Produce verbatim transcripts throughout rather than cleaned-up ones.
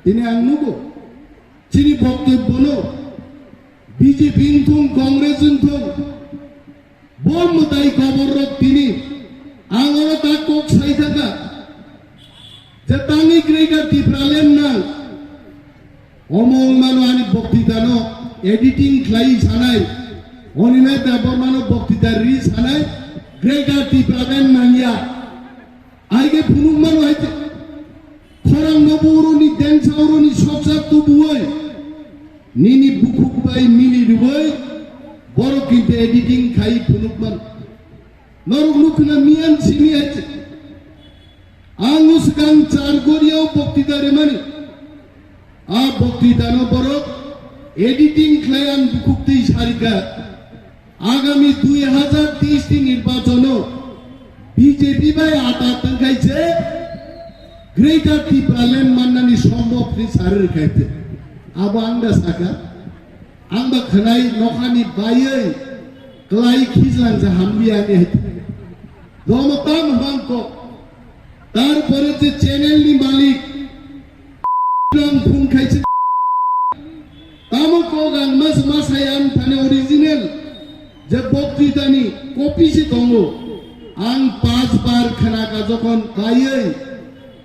Tini ang nugo, chini boktobbono B J P wngthung, Congress wngthung, bo mwtai koborrok tini ang oro ta kok sai thangkha je tangwi Greater Tipraland nang. Omo wngmano ani boktitano editing khlai sanai, Animesh Debbarmano boktita ri sanai, Greater Tipraland nangya. Aige phunukmano hai khorang no buruni dengsa uruni soksa tubuoi nini bukhuk bai mili rwoi borok kintu editing khai phunukman. Norok nukhna miyan simi hai. Ang swkang char gorio boktita remani. A boktitano borok editing khlai ang bukhuk twi sarikha. Agami dui hazar teis ni nirbachono B J P bai ata tongkhai se Greater Tipraland mannani sombok ni sari rwkhai se. Abo ang da saka, ang ba khwnai nokhani baywi klai khijlang ja hambiya ni hai. Domo tam hwang kok. Tarpore je channel ni malik rang phung khai se. Tamo kok ang mas masai ang thani original je boktitani copy se tongo. Ang pas bar khna ka jokhon kaiwi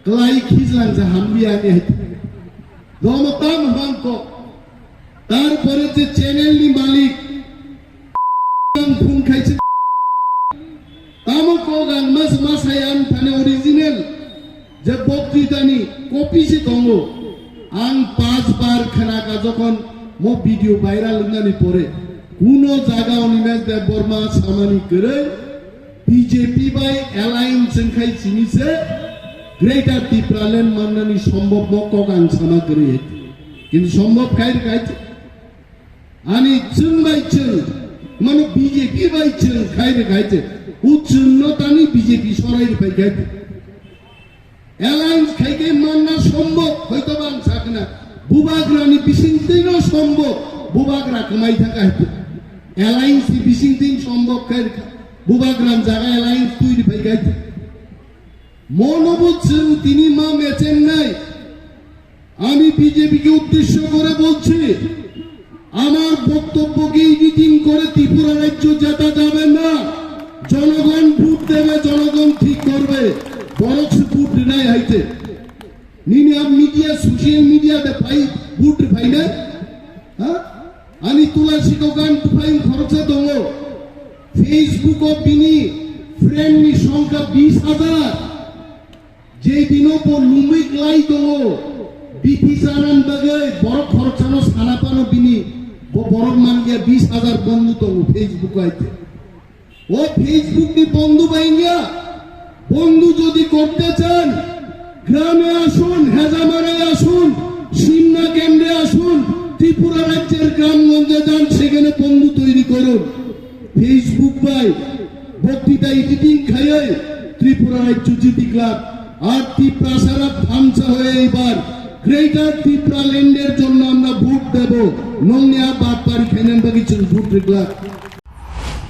klai khijlang ja hambiya ni hai. Domo tam hwang kok. Tarpore je channel ni malik ang phung khai se. Tamo kok ang mas masai ang thani original je boktitani copy se tongo. Ang pas bar khna ka jokhon mo video viral wngnani pore kuno jaga Animesh Debbarma samani kwrwi B J P bai alliance wngkhai sini se Greater Tipraland mannani sombok mo kok ang sama kwrwi. Kintu sombok khai rwkhai se. Ani chwng bai chwng, mano B J P bai chwng khai rwkhai se. U chwng no tani B J P sorai rwphai khai se. Alliance khai khe manna sombok, hoito ba ang sakna. Bubagrani bisingtwi no sombok, bubagra kwmai thangkha hai se. Alliance ni bisingtwi sombok khai rwkha. Bubagrani jaga alliance twi rwphai khai se. Monobo chwng tini ma mechengnai. আমি বিজেপিকে উদ্দেশ্য করে বলছি, আমার বক্তব্যকে এডিটিং করে ত্রিপুরা রাজ্য জেতা যাবে না। জনগণ ভোট দেবে, জনগণ ঠিক করবে। বরং ভোট নাই হাইতে। Nini a media, social media de phai, vote phai na? Ha? Ani tula siko gan phai khoroksa tongo. Facebook o bini friend ni songkha bis hajar. Jei dino bo lumui klai tongo. Bithi chanan bagwi borok khoroksano sana pano bini bo borok mangya bis hajar bondhu tongo Facebook o aite. O Facebook ni bondhu bai wngya. বন্ধু যদি করতে চান, গ্রামে আসুন, হেজামারায় আসুন, সিমনা কেন্দ্রে আসুন, ত্রিপুরা রাজ্যের গ্রামগঞ্জে যান, সেখানে বন্ধু তৈরি করুন। Facebook bai বক্তৃতা এডিটিং খাইয়ে ত্রিপুরা রাজ্য জিতিকলাম। আর ত্রিপ্রাসারা থামসা হয়ে এবার গ্রেটার ত্রিপুরা ল্যান্ডের জন্য আমরা ভোট দেব। নংনিয়া বাদ বাড়ি খাইনান বাকি চুল ভোট রেখলাম।